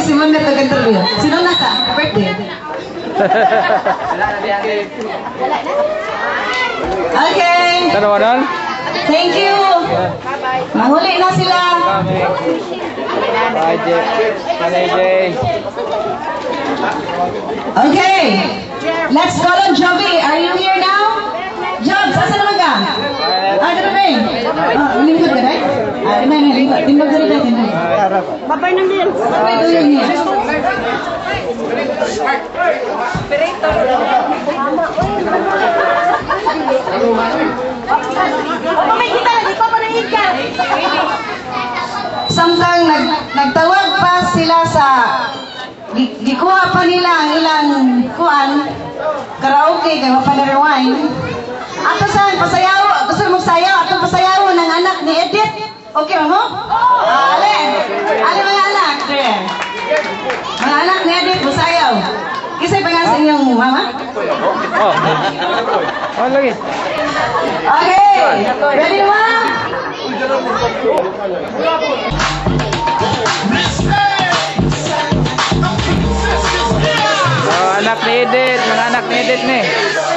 Si Ma'am na interview. Sino na ka? Happy birthday. Wala na diyan. Okay. Tanawanan? Thank you. Mahuli na sila. Bye, Jeff. Bye, AJ. Okay. Let's call on Joby. Are you here now? Jobs, asa naman ka? Ah, dito ba eh? Ah, lingkod ka, right? Ah, may, may, lingkod. Tindog ka rito, tindog. Babay na din. What are you doing here? O, may kita na. Di pa pa naikan. Samtang nagtawag pa sila sa gikuha pa nila ang ilang kuan karaoke kay wa pa na rewind. Ato sa pasayaw, gusto mo sayaw, atong pasayaw ng anak ni Edith. Okay mo? Ah, ale. Ale mga anak, dire. Mga anak ni Edith, musayaw. Kisay pa nga sa inyong mama? Oh. Oh, lagi. Okay. Ready ma? Oh, anak ni Edith, mga anak ni Edith ni.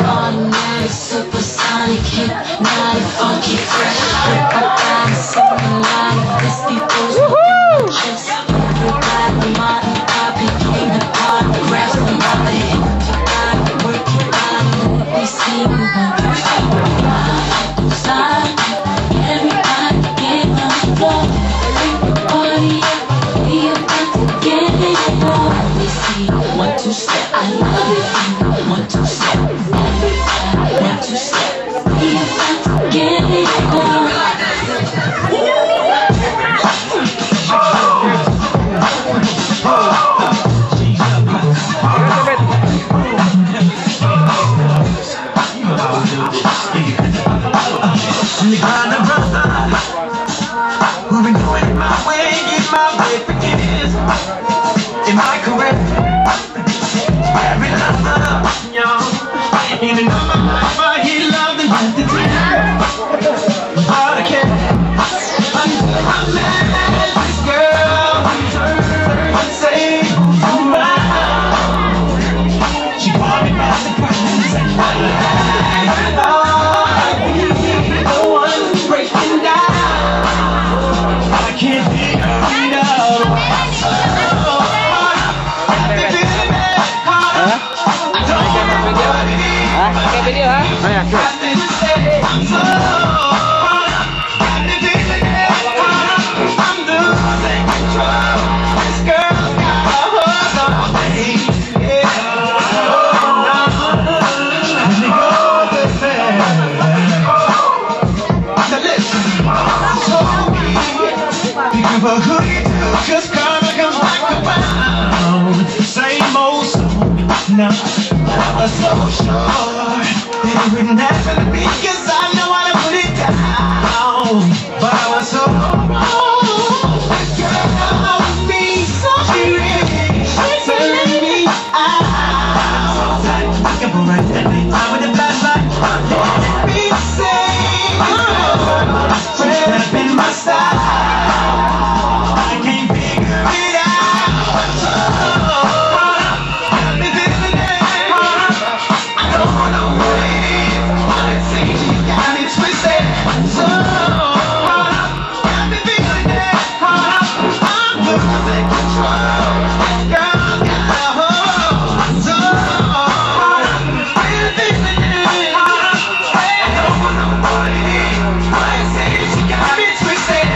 Automatic, supersonic, hypnotic, funky, fresh. With my body so melodic, this beat goes within my chest. Everybody, Martin, Poppy, came to party, grab somebody. Your body, work your body, let me see you work. Stop, everybody get on the floor. Bring the party up, we about to get it on. Let me see you one, two step. I love it. One, two step. Everybody, one, two step. We about to get it on. Elizabeth. I'm the kind of brother who been doing it my way, get my way for years. Am I correct? Every lover, yo, ain't another but he loved and left it. But I can't until I met this girl who turned and say, "Mine." She caught me by surprise. I thought I'd be the one breaking down. I can't figure it out. Ha? Ha? Okay, video ha? Ay, I'm so I'm losing control. This girl's got a hold on me. Yeah. Let me go to bed. Now listen, told me, be careful who you do, 'cause karma comes back around. Same old song. Now, I was so sure that it wouldn't happen to me, 'cause I know how to put it down. But I was so wrong. This girl with me, she really turned me out. Looking for a time with the flashlight. Let me say, she's in my style. I can't figure it out. Got me feeling it. I don't know what it is, but it seems she's got me twisted. So got me feeling it. I'm losing control. This girl's got a hold. So really feeling it. I don't know what it is, but it seems she got me twisted.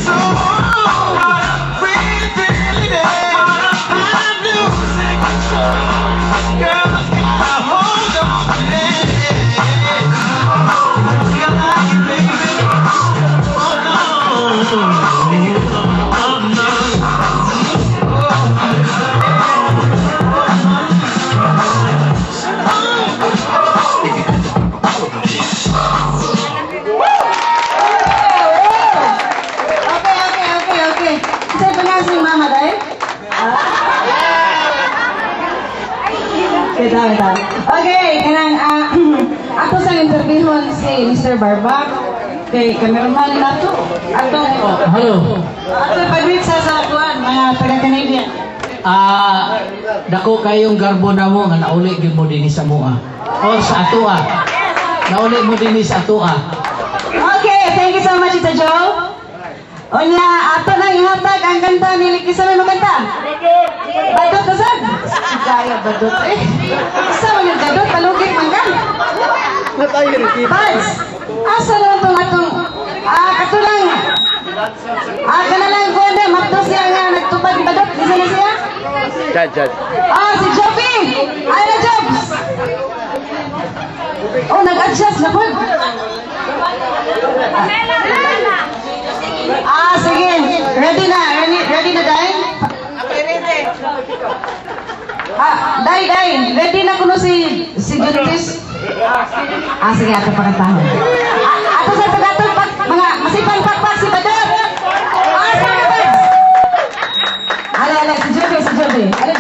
So really feeling it. I'm losing control. This girl's got a hold on me. I like it, baby. Oh no. Oh no. Okay. Kisay pa nga sa inyong mama, dahil? Wait lang, wait lang. Okay, kanang, ato sa interviewon si Mr. Barbak. Kay cameraman na to. Ato, Hello. ato pag sa kuan, mga taga-Canadian. Ah, dako kayong garbo namo nga nauli gyud mo dinhi sa mua. Or sa atoa. Nauli mo dinhi sa atoa. Okay, thank you so much, Tito Joe. Unya, ato na ihatag ang kanta ni Kinsa may makanta? Badot na sad? Gaya badot eh. Sa man yung gadot, palugit man ka. Buds, asa lang itong atong, katulang, kana lang kuwan na, mapdo siya nga nagtupad ni badot. Isa na siya? Jad, jad. Ah, si Joby! Ay na, Jobs! Oh, nag-adjust na po. Ah, sige. Ready na. Ready, ready na, Day? Ah, Day, Day. Ready na kuno si Juntis? Ah, sige. Ato pakantahon. Ah, ato sa tagatong pak, mga masipang pakpak si Badot. Ah, sige, Buds. Ale, ale, si Joby, si Joby. Ale,